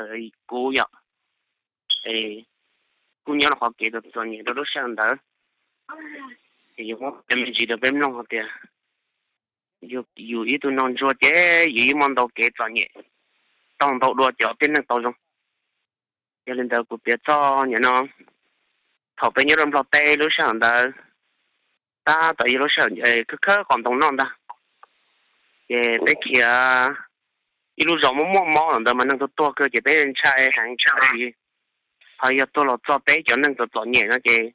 Kuv yog, kuj nyob rau qhov kev txom txom nyem rau lub sij hawm ntawd. Ces yus muab piav me ntsis rau peb mloog hais tias yus ib tug nog ntsuag ces yus yeej muaj ntau kev txom nyem, tau ntau dua cov tib neeg tau zoo. Yog li ntawd kuv piav txog nim no, thaum peb nyob rau Nplog teb lub sij hawm ntawd, tab tom yog lub sij hawm khawb khawb qos ntoo noj ntag, ces peb khiav ib lub zos muaj muaj mob los ntawd mas neeg tuag tuag kawg ces peb ntshai heev ntshai. Ho yog tuag los txog peb cov neeg txom txom nyem no ces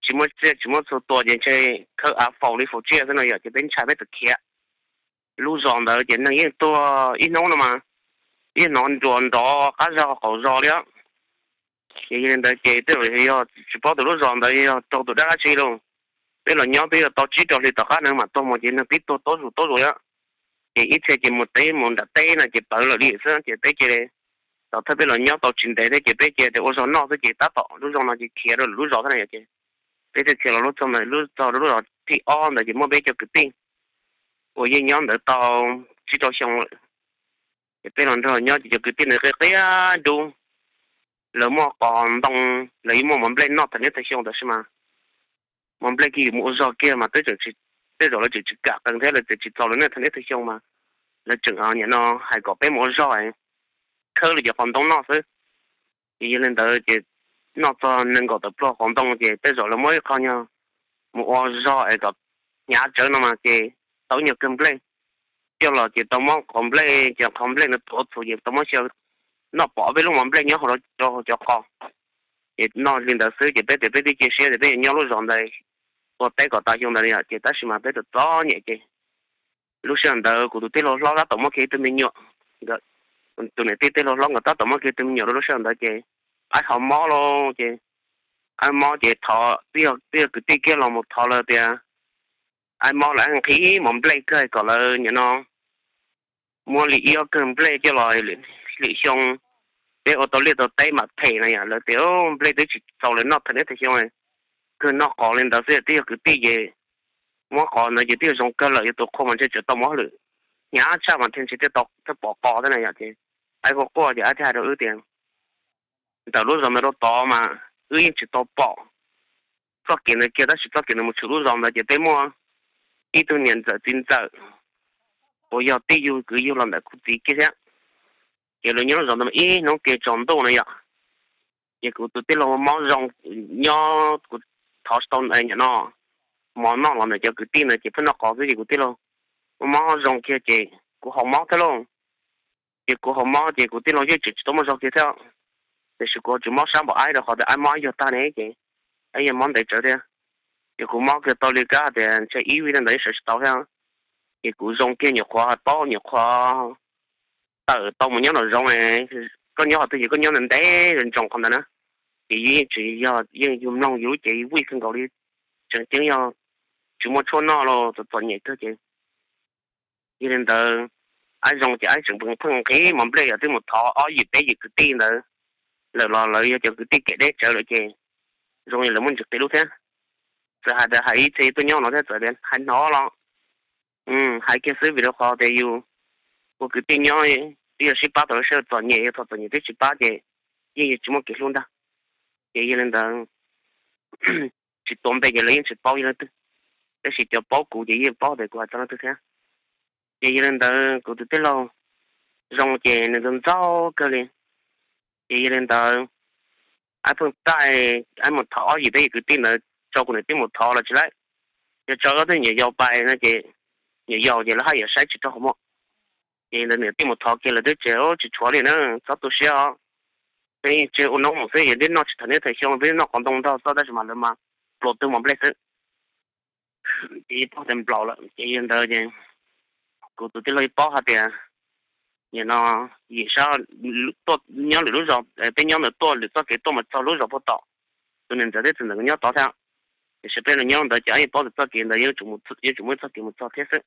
tsis muaj tsiaj tsis muaj txhu tua ces ntshe khawb av faus li faus tsiaj xwb no yom, ces peb ntshai peb txawm khiav. Lub zos ntawd ces neeg yeej tuag ib hnub no mas yeej hnov nruas nrov qab zos qaum zos li. Ces yog li ntawd ces tej zaum yog tsis paub tus lub zos ntawd yog raug tus dab dab tsi los, peb los nyob twb yog tau tsib rau hli tom qab no mam tuag mus ces neeg pib tuag taub zus taub zus li. Ces ib txhia ces mus teb mus nram teb no ces ploj lawm li xwb ces peb cia li tau thawj peb los nyob tau tsis ntev thiab ces peb cia li ua zog noj xwb ces tab tom lub zos no ces khiav rau lwm lub zos thiab na yom. Ces peb thiaj khiav los lub txog ntawd, lub txog rau lub zos thib ob ntawd ces muaj peb cov kwv tij uas yeej nyob ntawd tau tsib rau xyoo lawm. Ces peb los nrog nyob ces cov kwv tij ntawd qia qia dub, lawv muaj qos ntoo, lawv yeej muaj mov nplej noj thaum niaj thaum xyoo tab sis mas mov nplej kiag yus mus ua zog kiag mas tej zaum lawv tseem tsis kam qees thiab lawv tseem tsis txaus lawv noj thaum niaj thaum xyoo mas lawv tseem nim no hais kom peb mus ua zog khawb li cov qos ntoo noj xwb. Ces yog li ntawd ces noj txog nees nkaum tawm pluag qos ntoo ces tej zaum lawv muab ib qho nyuag mus ua zog es kom hnyav tsawv no mas ces tau ib nyuag kawg nplej coj los ces tau muab qos nplej ces qhov nplej no tuav txhuv ces tau muab xyaw noj pom peb lub mov nplej nyob hauv cov qos. Ces noj li ntawd xwb ces peb tias peb twb cia siab tias peb yuav nyob lub zos ntawd ua teb kom tas xyoo ntawd li os ces tab sis mas peb txom txom nyem ces lub sij hawm ntawd kuv tus tij laug hlob tab tom muab kiag ib tug me nyuam, tus niam tij tij laug hlob nkawd tab tom muab kiag tus me nyuam rau lub sij hawm ntawd ces aib ho mob lauj ces aib mob ces thov twb yog kwv tij kiag los mus thov lawv tias aib mob lawv nqhis mov nplej kawg kom lawv nim no muab li ib ob kawg nplej coj los lwm xyoo peb ua tau liaj tau teb mam them no yom. Lawv tias nplej twb tsis txaus lawv noj thaum niaj thaum xyoo, kawg noj qos li ntawd xwb twb yog kwv tij ces muab qos ntawd ces twb yog zoo kawg lawm, yog tus qhua mas ntshe tseem tau muab hauj lwm hnyav tshaj mas thiaj ntshe thiaj tau thiaj pom qos thiab na yom. Ces aib quaj quaj ces aib thiaj hais rau wb tias ntawm lub zos ntawd rau tod mas wb yeej tsis tau pom txoj kev ntawd kiag tab sis txoj kev ntawd mus tshwm lub zos ntawd ces peb muaj ib tug niam ntxawm txiv ntxawm uas yog tij yug kwv yug los ntawm kuv txiv kiag thiab. Ces lawv nyob lub zos ntawd mas ib hnub ke tsaus ntuj no yom, ces kuv tus tij laug mob zoo nyob kuv thov tsis tau nim no mov noj los ntawm cov kwv tij ntawd ces pheej noj qos xwb ces kuv tij laug mob zoo kiag ces kuv haus mob thiab lauj. Ces kuv haus mob ces kuv tij laug yeej tseem tsis tau muaj zog kiag thiab, tiam sis kuv tsis mob sab npaum aib rau qhov tias aib mob aib yuag tag ne ces aib yog mob ntev tsawv thiab. Ces kuv mob kiag tau li kab tias ntshe ib vij ntawd yeej sawv tsis tau thiab. Ces kuv zoo kiag nyuam qhuav ho paub nyuam qhuav tawm tau mus nyob nram zoov, koj nyob qhov twg ces koj nyob ntev ntev ntsoov qhov ntawd na. Ces yus yeej tsis yog yeej yus mloog yus lub cev yus vij kawg nkaus li, tseem ceeb yog tsis muaj tshuaj noj los txom txom nyem kawg ces yog li ntawd aib zoo ces aib tseem pheej nqhis mov nplej yog twb mus thov ob yim peb yim kwv tij ntawd lawm los lawv yog cov kwv tij kem deb tsawv lawm ces zoo li lawv muaj ntsis qis lub thiab. Txawm hais tias hais ib txhia tuaj nyob no thiab txawm tias hais hnov los hais kiag xwb vim rau qhov tias yus ua kwv tij nyob twb yog sib pab tau lub sij hawm txom nyem, yog thaum txom nyem twb tsis pab ces yeej yog tsis muaj kev hlub ntag. Ces yog li ntawd tsis tuav npe ces lawv yeej tsis paub yog leej twg, tab sis cov paub kuv ces yeej paub tias kuv hais txog leej twg thiab. Ces yog li ntawd kuv tus tij laug zoo ces nws ntxaug ntxaug kawg li. Ces yog li ntawd aib pheej txaij aib mus thov ob yim peb yim kwv tij ntawd tso kuv niam tij mus thov los tsis laib, yog tso ob tug nyuam yaus pais no ces nyuam yaus ces lawv haj yam saib tsis raug qhov muag. Ces ntawd niam tij mus thov kiag lawv twb tsis, tsis tshuav li na, txhob tu siab os. Peb yeej tseg ua noob mus xwb, yog twb noj tsis thaum niaj thaum xyoo peb noj qos ntoo nrog txoj tab sis mas lawv mas pluas twg mos nplej xwb. Ces yeej paub tias nplaum lawm ces yog ntawd ces kuv tus tij laug yeej paub hais tias nim no yim sab tuaj nyob lwm lub zos, peb nyob ntawd tuaj lwm txoj kev tuaj mas txog lub zos puag tom, tus niam ntxawm thiab txiv ntxawm nkawd nyob tod thiab. Tiam sis peb los nyob ntawd ces yeej paub tias txoj kev ntawd yeej tsum mus txog thiab xwb.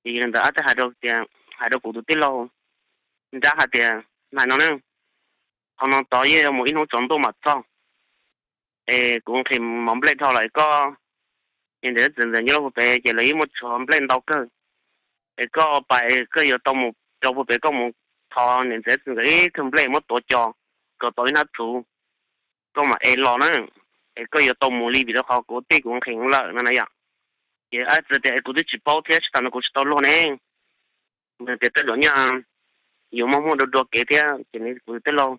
Ces yog li ntawd aib thiaj hais rau tias, hais rau kuv tus tij laug nrab hais tias, nais no ne, qhov no tod yeej yuav mus ib hnub tsaus ntuj mam txog, es kuv nqhis mov nplej dhau lawm es koj, es ntawm txiv ntxawm nyob rau puag pem ces lawv yeej muaj tshuav nplej ntau kawg, es koj pais koj yuav tau mus rau puag pem koj mus thov niam ntxawm txiv ntxawm ib tug nplej muab tuav co, kaw tau ib hnab txhuv, koj mam ev los na, es koj yuav tau mus li vim rau qhov kuv tij kuv nqhis lawm no na yom. Ces ab txawm tias kuv twb tsis paub thiab tsis tas no kuv tsis tau luag ne. Nws tias tej zaum nyaj yuav muaj muaj dua dua kev thiab ces kuv tej laug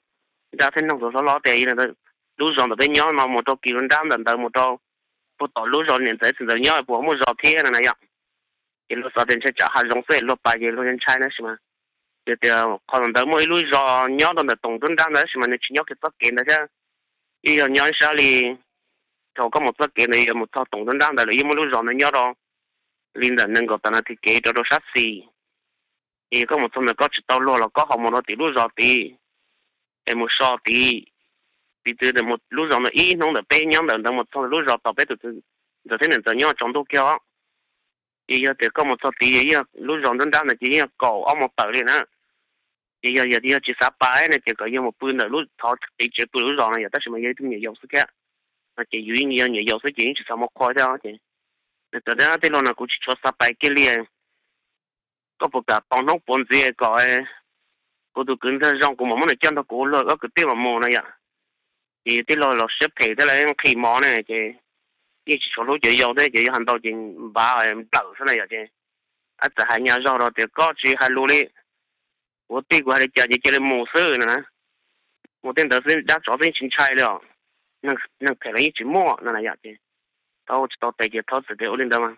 nrab thiab noog tau hlob hlob tias lub zos ntawm peb nyob no mus rau kis lub nrab ntawm ntawd mus rau puag tom lub zos niam ntxawm txiv ntxawm nyob puas muaj zos thiab no na yom. Ces luag xav tias ntshai tsam hav zoov xwb luag pais ces luag yeej ntshai na sis mas yog tias qhov ntawd muaj ib lub zos nyob rau ntawm toom nruab nrab ntawd sis mas nws tsis nyob kiag txoj kev ntawd thiab. Ib yog nyob ib sab li, thaum koj mus txoj kev ntawd yuav mus txog toom nruab nrab ntawd lawm yeej muaj lub zos ntawd nyob rau li ntawm nees nkaum tas nas this kev rau rau sab xis. Ces yog koj mus txog ntawd koj tsis tau luag los koj ho mus rau tim lub zos tid, es mus so tid, piv txwv mus lub zos ntawd ib hnub ntawm peb nyob ntawm ntawd mus txog lub zos tos peb tus ntxawm thiab niam ntxawm nyob tsaus ntuj kiag os. Ces yog tias koj mus txog tid yog lub zos nruab nrab ntawd ces yeej yog kaum ob moos tawm li na. Ces yog yog tsis xav pais no ces kom yog mus pw ntawm lub thov qiv tsev pw lub zos no yom tab sis mas yog ib tug me nyuam yaus xwb thiab. No ces yus yog nyuam yaus xwb ces yeej tsis xav mus qhua thiab ces nws txawm tias tej laug no kuv tsis tshua xav pais kiag li, koj puas kam tos hnub puav ntxiv kom kuv tus kwv ntxawg zoo kuv mam muab nws coj nrog kuv luag ob kwv tij mam mus no yom. Ces yog tij laug los siab phem thiab lawv nqhis mov ne ces yeej tsis tshua hlub cov yau thiab ces yog hais ntau ces npav nplawm xwb na yom ces ab txawm hais nyas zog rau tias koj tsis hais lus li, kuv tij kuv hais li cas ces cia li mus xwb no na. Mus tej ntawd xwb dab tsov xwb yeej tsis ntshai li os, neeg phem los yeej tsis muaj no na yom ces thaub tsis tau tes ces thaub txawm tias ua li ntawd mas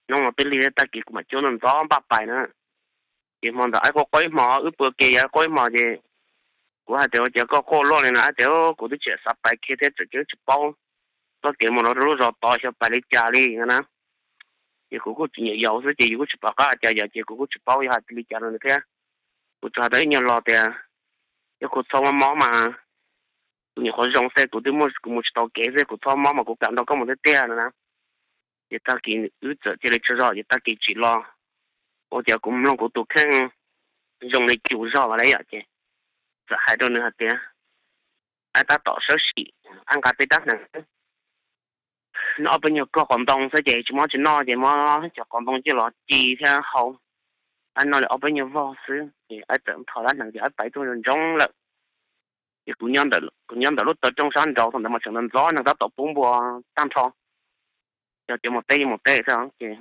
hnub no twb lig thiab tag kis kuv mam cuab ntxov ntxov npaj pais na. Ces hmo ntawd ab quaj quaj ib hmo wb pw ua ke yog quaj ib hmo ces kuv hais tias ua cas koj quaj luaj li no ab tias kuv twb tsis xav pais kiag thiab txawm ces tsis paub txoj kev mus rau lub zos tod xyov pais li cas li no na. Ces kuv kuj tsis nyuam yaus xwb ces yus kuj tsis pom qab hais cas yom ces kuv kuj tsis paub yuav hais li cas rau nws thiab. Kuv tsuas hais tau ib nyuag lo tias yog kuv txhob mob mob mas kuv nyuam qhuav zoo xwb kuv twb muaj kuv mus tsis tau kev xwb kuv txhob mob mas kuv kam nrog koj mus tiag tiag no na. Ces tag kis wb txawm cia li tsaug zog ces tag kis tsim los ua cas kuv mloog kuv tus kheej zoo li cum zog los lawm yom ces txawm hais rau nws hais tias ab tab tom sawb sim ab nqa peb rab hneev xwb, noj ob peb nyuag koj qos ntoo xwb ces tsis muaj tsis noj ces muab cov qos ntoo coj los ci thiab hau, ab noj li ob peb nyuag vog xwb ces ab txawm nthos rab hneev ces ab pais tuaj ntsoov lawm. Ces kuv nyob ntawm lub taw rooj sab nraud thaum ntawd mas tseem ntxov ntxov neeg tab tom pub npua tag nrho, yog cov mus teb yeej mus teb xwb ces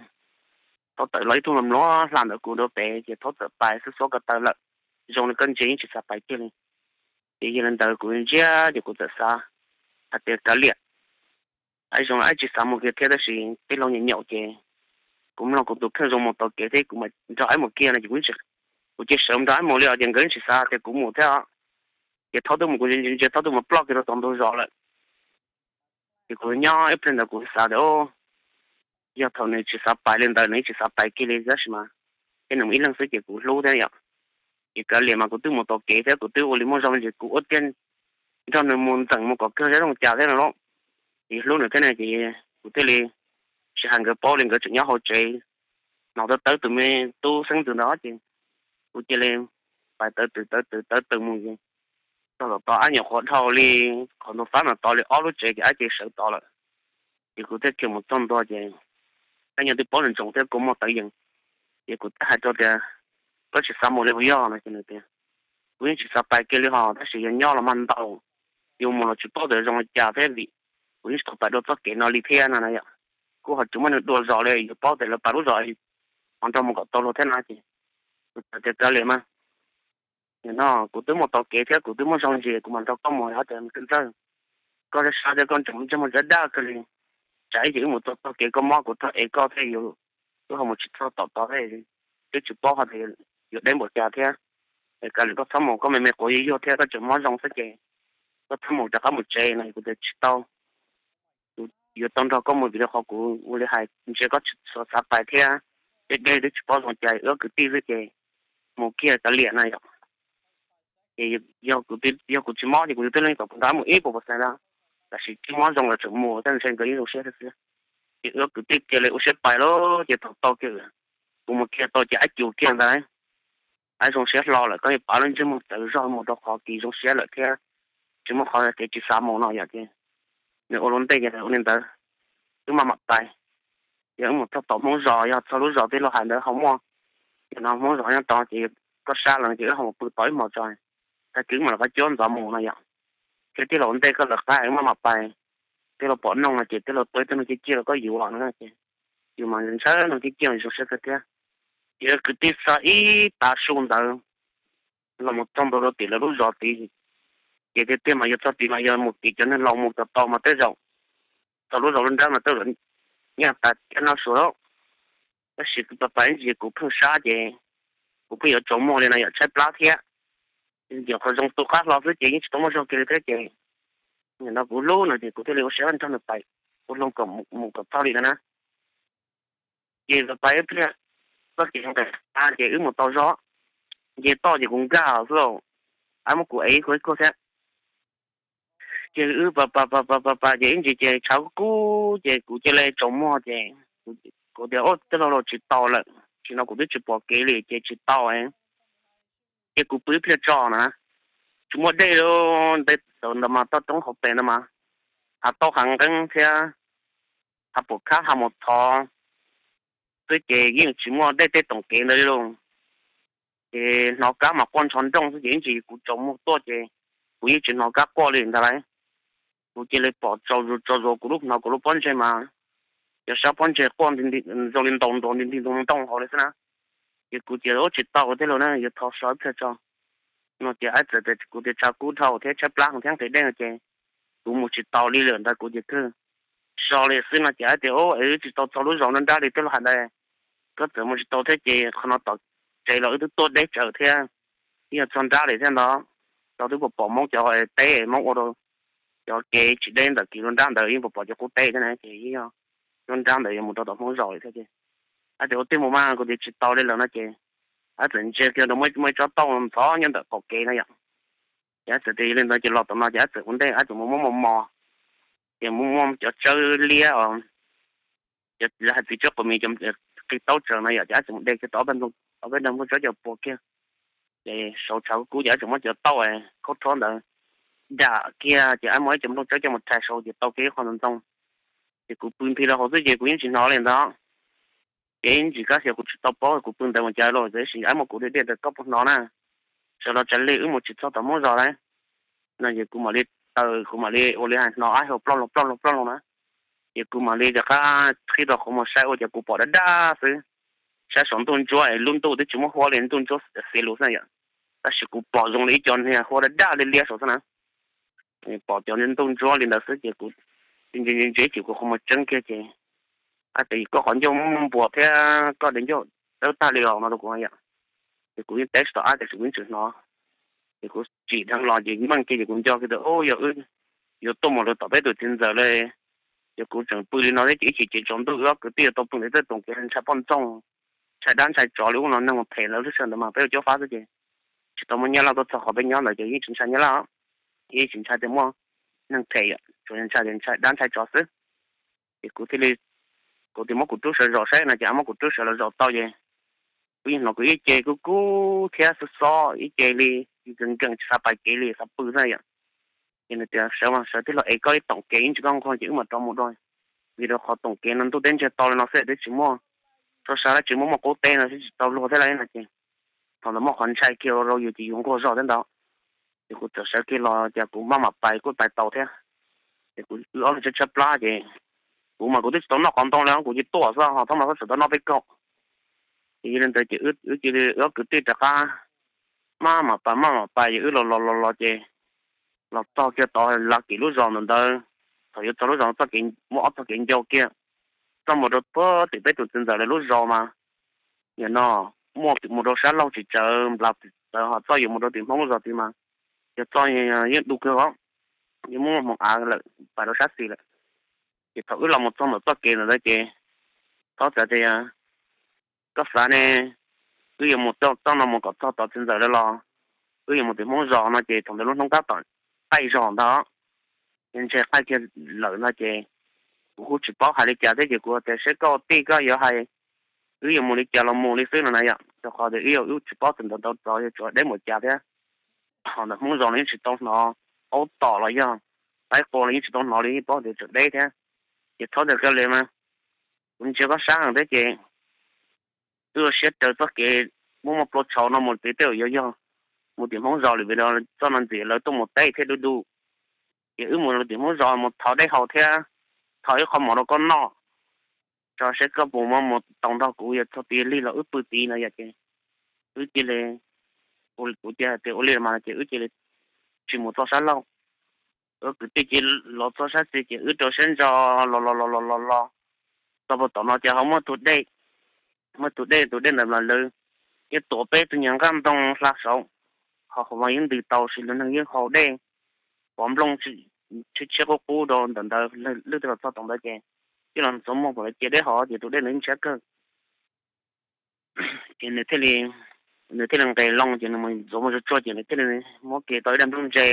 thaub txawm los ib tug mluav hla ntawm kuv dua pem ces thaub txawm pais xub xuab ko taw lawm, zoo li koj ntsia yeej tsis xav pais kiag li. Ces yog li ntawd kuv ntsia ces kuv txawm xav hais tias kav liam, ab zoo ab tsis xav mus kiag thiab tab sis tij laug nyaum nyaum ces kuv mloog kuv tus kheej zoo mus tau kev thiab kuv mam nrog ab mus kiag no ces kuv cia sawv nrog ab mus li os ces nkawd tsis xav tias kuv mus thiab. Ces thaub twb mus kuv ntsia thaub twb mus ploj kiag rau tom ntug zos lawm. Ces kuv nyob ib pliag ntawd kuv xav tias yog thaum nws tsis xav pais li ntawd nws tsis xav pais kiag li tab sis mas thiab nws mus ib leeg xwb ces kuv hlub thiab yom. Ces kav liam mas kuv twb mus tau kev thiab kuv twb ua li muaj zog me ntsis kuv ua tiag nrog nws mus ntxeem mus kom kawg zab zoo cas thiab no lauj. Ces hlub nws thiab ne ces kuv thiaj li tsis hais nkawd paub li nkawd tseem nyob hauv tsev, hnov tawv tawv tus me tub xeeb ntxwv ntawd ces kuv cia li pais tawv tws tawv tws tawv tws mus ces txog tom tod ab nyuam qhuav dhau li qhov ntug fab no tod li ob lub tsev ces ab cia li sawv tod lawm. Ces kuv thiaj khiav mus txog ntua ces ab nyuag twb paub ntsoov thiab kua muag tawv yees. Ces kuv thiaj hais rau tias koj tsis xav mus li puas yog no ces nws tias kuv yeej tsis xav pais kiag li hos tab sis yog nyob los mag ntaus, yuav mus los tsis paub tias zoo li cas thiab vim kuv yeej tsis tau pais dua txoj kev no li thiab no na yom. Kuj ho tsis muaj neeg dua zos li yuav paub tias lawv pais lub zos ho nrog mus kom tau luag thiab no ces kuv txawm tias kav liam mas no kuv twb mus tau kev thiab kuv twb muaj zog ntsis kuv mam nrog koj mus hos tias me kwv ntxawg, koj sab sab thiab koj ntseeg ntsej muag zab daj kawg li. Tsam ib yam wb mus txog txoj kev koj mob kuv rov ev koj thiab wb ho mus tsis txog tom tod thiab twb tsis paub hais tias yuav deb npaum cas thiab. Es kav liam koj txhob mus koj me me quav yuag yuag thiab koj tseem mob zoo xwb ces koj txhob mus rov qab mus tsev no. Kuv tias tsis tau, kuv yuav tau nrog koj mus vim rau qhov kuv ua li hais ntsia koj tsis xav pais thiab, deb deb twb tsis paub zoo cas wb kwv tij xwb ces mus kiag kav liam no yom. Ces yog kuv tsis mob ces kuv twb leej kom kuv nrog mus ib puas puas xees na, tab sis twb mob zoo los tseem mus thiab ntshe nkawd yeej zoo siab thiab xwb. Ces wb kwv tij cia li ua siab pais lawm ces thaum tau kiag kuv mus kiag tau ces ab cuv kiag ntawd, ab zoo siab hlo lawm koj yeej pav lub ntsej muag txawv zog mus rau qhov kis zoo siab lawm thiab tsis muaj qhov kev tsis xav mus no yom ces nws ua lub ntej ces ua li ntawd, wb maj mam pais. Ces wb mus txog tom Hmoob zos yog txog lub zos tij laug hais ntawd ho muaj, ces no Hmoob zos nyob tod ces koj sab los ces wb ho mus pw tau ib hmos tso, tag kis wb mam li qab cuab ntxov mus no yom. Thiab tij laug ua ntej koj lawv qab wb maj mam pais, tij laug pom noog no ces tij laug tua ib tug noog ciaj ciaj rau koj yuav no ces yus mas ntshaw noog ciaj ciaj mas zoo siab kawg thiab. Ces kwv tij txog ib tav su ntawd los mus txog ntua rau tim lawv lub zos tid, ces tiag tiag mas yog txog tid mas yog mus tim cov neeg laus mus tau tau mas tej zaum txog lub zos lub nrab mas tej zaum nyaj tas caj noj su lawm. Tab sis kuv pais pais ib ntsis kuv pheej sab ces kuv pheej yuav tsaus muag li no yom, tshaib plab thiab. Ces qhov zoo tu qab hlo xwb ces yeej tsis tau muaj zog kiag li thiab ces nim no kuv hlub no ces kuv thiaj li ua siab nrog nws pais ua hloov kom mus kom txog li no na. Ces pais ib pliag txoj kev nqes qab ces wb mus tau zog, nce toj ces kuv nkag xwb, ab muab kuv ev ib kuag ib kuag thiab. Ces wb pais pais pais pais pais ces ib ntsis ces tshav kub kub ces kuv cia li tsaus muag ces kuv tias ua tij laug los tsis tau lawm, tsis no kuv twb tsis pom kev li ces tsis tau. Ces kuv pw ib pliag tso na, tsis muaj dej li, nte tawm ntawd mas toj roob hauv pes ntawd mas hav tauj hav nqeeb thiab hav puam khab hav mus thov xwb ces yeej tsis muaj dej tej toom kev ntawd li lauj. Ces hnov kab mas quaj ntsho nrooj xwb ces ib ntsis kuv tsaus muag tuaj ces kuv yeej tsis hnov kab quaj li ntag lauj. Kuv cia li pom tsaus zus tsaus zus kuv lub hnov kuv lub pob ntseg mas cov sab pob ntseg quaj zoo li ntaus nruas nti nti ntoo ntoo hauv li xwb na. Ces kuv tias ua tsis tau tij laug na, yuav thov so ib pliag tso no ces ab txawm tias kuv tias tshav kub dhau thiab tshaib plab heev thiab nqhis dej no ces kuv mus tsis tau li lawm ntawd kuv ces kawg so li xwb no ces ab tias wb tsis tau txog lub zos nrab nrab li tij laug hais ntawd, koj txawm mus tsis tau thiab ces qhov no tom tsev los wb twb tuaj deb tsawv thiab, twb yog txog nrab li thiab ntawd, tau twb pom pom Hmoob cov teb Hmoob ua rau cov kev tsis deb ntawm kis lub nrab ntawd yeej pom pom cov qub teb thiab na ces yeej yog lub nrab ntawd yuav mus rau tom Hmoob zos li thiab ces ab tias ua tij mus mas kuv tias tsis tau li lawm no ces ab txawm ntsia kiag rau muaj ib tsob tauj ntxhov nyob ntawm qaum kev no yom. Ces ab txawm tias yog li ntawd ces los tom no ces ab txawm ua ntej ab txawm mus muab mos mos, ces muab muab cov tsawb liab os, cov hais txiv tsawb quas mis cov qis taub tsaws no yom ces ab txawm mus de kiag tau ob peb nplooj tsawb coj puas kiag. Ces saud tshav kub kub ces ab txawm muab cov tauj khaub rhuab ntawd dam kiag ces ab muab ib cov nplooj tsawb coj mus rhais saud ces tau kiag ib qho ntoo ntoo. Ces kuv pw nthi rau hauv xwb ces kuv yeej tsis hnov li ntawd. Ces ib ntsis kab xyov kuv tsis tau paub kuv pw ntawd mus cas los tiam sis ab muab kuv de dej ntawd koj puas hnov na, sawv los tsam li wb mus tsis txog tom Hmoob zos lawm no ces kuv mam li taws kuv mam li ua li hais hnov ab hau ploj loo ploj loo ploj loo na. Ces kuv mam li rov qab qhib rau qhov muag saib ua cas kuv pom daj daj xwb, saib saum ntuj ntsuab es lub ntuj twb tsis muaj huab li ntuj ntsuab xiav lus xwb yom, tab sis kuv pom zoo li ib co niag huab daj daj liab liab saud xwb na. Pom cov ntuj ntsuab li ntawd xwb ces kuv ntsia ntsia ces kuv qhov muag tseeb kiag ces ab tias koj qhov ncauj muaj npuas thiab koj de ncauj dawb tag li os no rau kuv yom. Ces kuv yeej teb tsis tau ab tiam sis kuv yeej tseem hnov. Ces kuv tsim dheev los ces meej kiag ces kuv nco kiag tias yog wb yuav tuaj mus rau tom peb tus txiv ntxawm li, ces kuv tseem pw li no thiab ces ib chim ces tsaus ntuj wb ob kwv tij yuav tau pw ntawm tej toom kev ntshai poj ntxoog, ntshai dab ntshai tsov li ub no neeg mus them lawv lub sij hawm ntawd mas peb ua cuab fab xwb ces tsis tau muaj nyab laj tuaj txog qhov peb nyob ntawd ces yeej tsis ntshai nyab laj, yeej tsis ntshai tias muaj neeg them yom, tsuas ntshai tias ntshai dab ntshai tsov xwb. Ces kuv thiaj li, kuv tias muab kuv rub sawv zaum saib no ces muab kuv rub sawv los zaum tau ces kuv yeej hnov kuv ib ce kub kub thiab xob xob ib ce li, nkees nkees tsis xav pais kev li xav pw xwb yom. Ces nws tias sawv mas sawv tij laug es koj ib toom kev ib ntsis koj nquag ces wb mam rov mus dua, vim rau qhov toom kev no ntuj teb ntsiag to li no xwb twb tsis muaj, tso sab lab tsis muaj muaj qub teb no twb tsis tau luag thiab lawm no ces thaum ntawd muaj qhov ntshai kiag rau yus ces yus nquag zog thiab ntawd. Ces kuv txawm sawv kiag los ces kuv maj mam pais kuj pais tau thiab. Ces kuv wb ob leeg tshaib tshaib plab ces kuv mas kuv twb tsis tau noj qos ntoo li kuv cia tuaj xwb ho thaum mas txhob tseem tau noj peb kaug. Ces yog li ntawd ces wb cia li wb ob kwv tij rov qab maj mam pais maj mam pais ces wb los los los los ces los txog kiag tod lav kim lub zos ntawd ntawd, thaum yuav txog lub zos txoj kev muaj ob txoj kev ncau kiag txoj mus rau puag tim peb tus txiv ntxawm lawv lub zos mas yog no muaj mus rau sab laug tsis tsawv nplas txawv ho txoj yuav mus rau tim Hmoob lub zos tid mas yog txoj yeej du kawg os, yeej muaj hmoov av lawm pais rau sab xis lawm. Ces thaum wb los mus txog ntawm txoj kev ntawd ces txhob txawv tias koj xav ne, wb yuav mus txoj no mus kom txog tom txiv ntxawm lawv los wb yuav mus tim Hmoob zos no ces thaum ntawd lub hnub tab tom qaij zog ntag. Ces ntshe qaij kiag lawm no ces kuv kuj tsis paub hais li cas thiab ces kuv tias saib koj tij koj yuav hais wb yuav mus li cas los mus li xwb no na yom, rau qhov tias wb yuav wb tsis paub txog ntawd ntau txog yog tsuas deb npaum cas thiab. Ho ntawm Hmoob zos no yeej tsis tau hnov aub tom los yog qaib qua los yeej tsis tau hnov li, yeej paub tias tseem deb thiab. Ces txhob txawv kiag li mas, kuv ntsia koj sab heev thiab ces wb ua siab raws txoj kev muab muaj plua tshauv no mus txiv tej uas yuav yog mus tim Hmoob zos li vim txoj no ntxiv lawv tuaj mus teb thiab dub dub. Ces wb mus tim Hmoob zos mus thov dej haus thiab thov ib qho mov rau koj noj, tso seb koj puas muab mus tau nrog kuv, yog txog tid lig los wb pw tid no yom. Ces wb cia li, kuv cia tias ua li mas ces wb cia li tsis mus txoj sab laug. Wb kwv tij cia li los txoj sab xis ces wb rau siab ntso los los los los los los txog puag tom no ces ho muaj tus dej, muaj tus dej, tus dej ntawd mas lawv yeej tuav peb tus nyuag nqaj ntoo hla saud, ho hauv mas yeej ntws tau, sis lawv neeg yeej haus dej pov nplooj tshiab tshiab qub qub rau ntawm ntawd. Lwj twg los txog tom ntawd ces tij laug Ntxhuav Muag pom lawv cia dej haus ces tus dej ntawd yeej ntshiab kawg. Ces nws thiaj li, nws thiaj li nqes loo ces nws mus ntxuav mus tsuag tsuag ces nws thiaj li muab kiag tau ib daim nplooj ntse,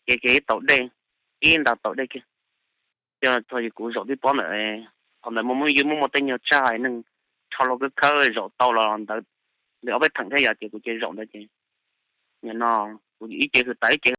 kiag kiag ib taus dej, ib nta taus dej kiag. Ces txog ces kuv zaum tib pob ntawm, thaum ntawd muaj muaj yus muaj muaj tej nyuag tsaj hais neeg rho los khawb khawb zaum tau los ntawd, li ob peb theem thiab yom, ces kuv cia zaum ntawd ces nim no kuv ib ce hws tas ib ce